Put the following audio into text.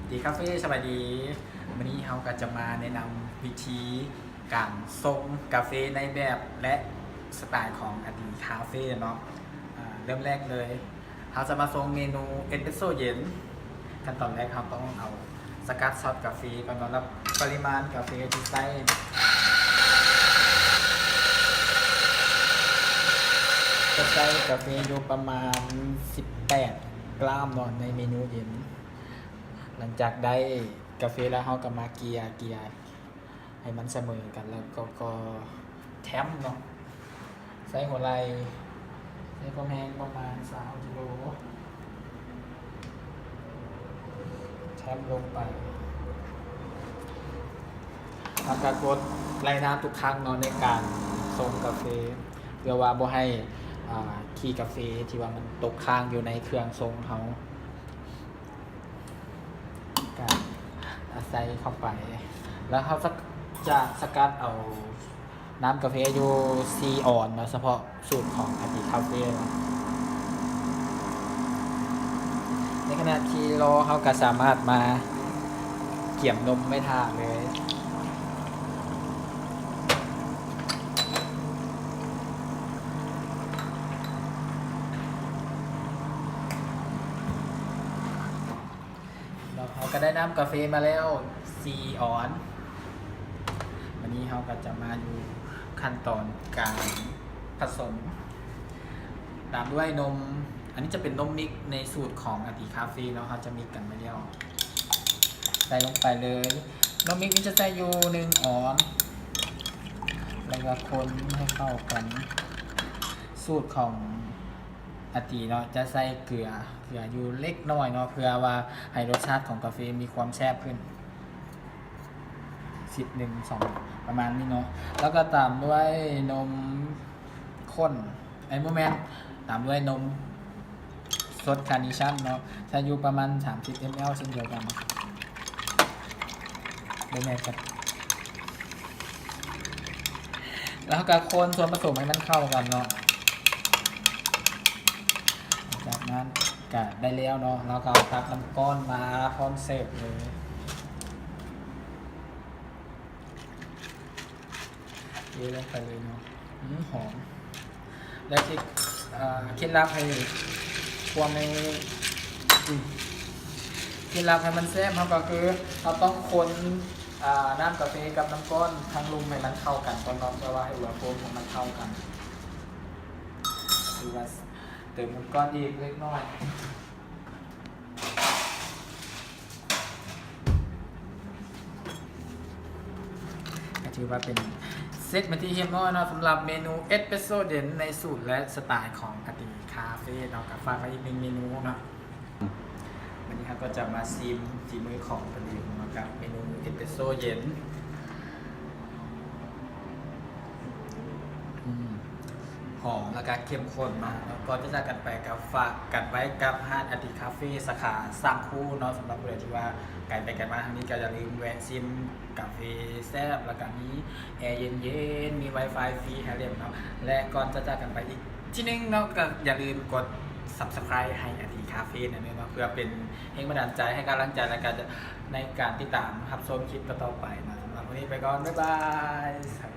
ດີຄາເຟ ສະບາຍດີ. ມື້ນີ້ເຮົາກໍຈະມາແນະນຳວິທີການຊົງກາເຟໃນແບບ ແລະ ສະໄຕຂອງອາຕີຄາເຟເນາະ. ອາ ເລີ່ມແລກເລີຍ ເຮົາຈະມາຊົງເມນູເອສເປຣສໂຊເຢັນ. ຂັ້ນຕອນແລກເຮົາຕ້ອງເອົາສະກັດຊັອດກາເຟກ່ອນເນາະ ແລ້ວປະລິມານກາເຟທີ່ໃຊ້ ຈະໃສ່ກາເຟຢູ່ປະມານສິບແປດກຣາມເນາະ ໃນເມນູເຢັນ. ຫຼັງຈາກໄດ້ກາເຟແລ້ວ ເຮົາກໍມາເກ່ຍ ເກ່ຍໃຫ້ມັນສະເໝີກັນ ແລ້ວກໍ ກໍແທມເນາະ ໃສ່ຫົວໄຫຼ ໃສ່ຄວາມແຮງປະມານຊາວກິໂລ ແທມລົງໄປ ແລ້ວກໍກົດໄລ່ນ້ຳທຸກຄັ້ງເນາະ ໃນການຊົງກາເຟ ເພື່ອວ່າບໍ່ໃຫ້ ອາ ຂີ້ກາເຟທີ່ວ່າມັນຕົກຄ້າງຢູ່ໃນເຄື່ອງຊົງເຮົາ ກະໃສ່ເຂົ້າໄປ ແລ້ວເຮົາຈະ ຈະສະກັດເອົານ້ຳກາເຟຢູ່ສີ່ອອນເນາະ ສະເພາະສູດຂອງອາຕີຄາເຟເນາະ. ໃນຂະນະທີ່ລໍ ເຮົາກະສາມາດມາກຽມນົມໄວ້ຖ້າເລີຍ. ເນາະ ເຮົາກໍໄດ້ນ້ຳກາເຟມາແລ້ວສີ່ອອນ. ບາດນີ້ເຮົາກໍຈະມາຢູ່ຂັ້ນຕອນການຜະສົມ ຕາມດ້ວຍນົມ ອັນນີ້ຈະເປັນນົມມິກໃນສູດຂອງອາຕີຄາເຟເນາະ ເຮົາຈະມິກກັນໄວ້ແລ້ວ ໃສ່ລົງໄປເລີຍ. ນົມມິກນີ້ຈະໃສ່ຢູ່ໜຶ່ງອອນ ແລ້ວກໍຄົນໃຫ້ເຂົ້າກັນ. ສູດຂອງອາຕີເນາະ ຈະໃສ່ເກືອ ເກືອຢູ່ເລັກນ້ອຍເນາະ ເພື່ອວ່າໃຫ້ລົດຊາດຂອງກາເຟມີຄວາມແຊບຂຶ້ນ ສິບໜຶ່ງ ສອງ ປະມານນີ້ເນາະ. ແລ້ວກໍຕາມດ້ວຍນົມ ຂ້ນ ເອີຍ ບໍ່ແມ່ນ ຕາມດ້ວຍນົມສົດຄາເນຊັນເນາະ ໃສ່ຢູ່ປະມານສາມສິບເອັມແອລເຊັ່ນດຽວກັນ ບໍ່ແມ່ນກັນ. ແລ້ວເຮົາກໍຄົນສ່ວນປະສົມໃຫ້ມັນເຂົ້າກັນເນາະ. ຈາກນັ້ນກໍໄດ້ແລ້ວເນາະ ເຮົາກໍເອົາຕັກນ້ຳກ້ອນມາພ້ອມເສີບເລີຍ. ເທລົງໄປເລີຍເນາະ. ອືມ ຫອມ. ແລະ ເຄັດ ເອີ ເຄັດລັບໃຫ້ຄວາມໃນ ອືມ ເຄັດລັບໃຫ້ມັນແຊບ ເຮົາກໍຄືເຮົາຕ້ອງຄົນ ອາ ນ້ຳກາເຟກັບນ້ຳກ້ອນທັງລຸ່ມໃຫ້ມັນເຂົ້າກັນກ່ອນເນາະ ເພື່ອວ່າໃຫ້ອຸນຫະພູມຂອງມັນເທົ່າກັນ. ຖືວ່າເຕີມນ້ຳກ້ອນອີກເລັກນ້ອຍ. ກໍຖືວ່າເປັນເສັດເປັນທີ່ຮຽບຮ້ອຍເນາະ ສຳລັບເມນູເອສເປຣສໂຊເຢັນໃນສູດ ແລະ ສະໄຕຂອງອາຕີຄາເຟເນາະ ກໍຝາກໄວ້ອີກໜຶ່ງເມນູເນາະ. ວັນນີ້ເຮົາກໍຈະມາຊີມຝີມືຂອງປາລິວເນາະ ກັບເມນູເອສເປຣສໂຊເຢັນ. ອືມ ຫອມ ແລ້ວກໍເຂັ້ມຂຸ້ນເນາະ. ແລ້ວກ່ອນຈະຈາກກັນໄປ ກໍຝາກກັນໄວ້ກັບຮ້ານອາຕີຄາເຟ ສາຂາສ້າງຄູເນາະ. ສຳລັບຜູ້ໃດທີ່ວ່າໄກໄປໄກມາທາງນີ້ ກໍຢ່າລືມແວະຊິມກາເຟແຊບ ແລ້ວກໍມີແອເຢັນໆ ມີວາຍຟາຍຟຣີໃຫ້ຫຼິ້ນເນາະ. ແລະ ກ່ອນຈະຈາກກັນໄປອີກທີໜຶ່ງເນາະ ກໍຢ່າລືມກົດຊັບສະໄຄຣບ໌ໃຫ້ອາຕີຄາເຟນັ້ນເນາະ ເພື່ອເປັນແຮງບັນດານໃຈ ໃຫ້ກຳລັງໃຈ ແລ້ວກໍໃນການຕິດຕາມຮັບຊົມຄລິບຕໍ່ໆໄປເນາະ. ສຳລັບມື້ນີ້ໄປກ່ອນ ບາຍບາຍ.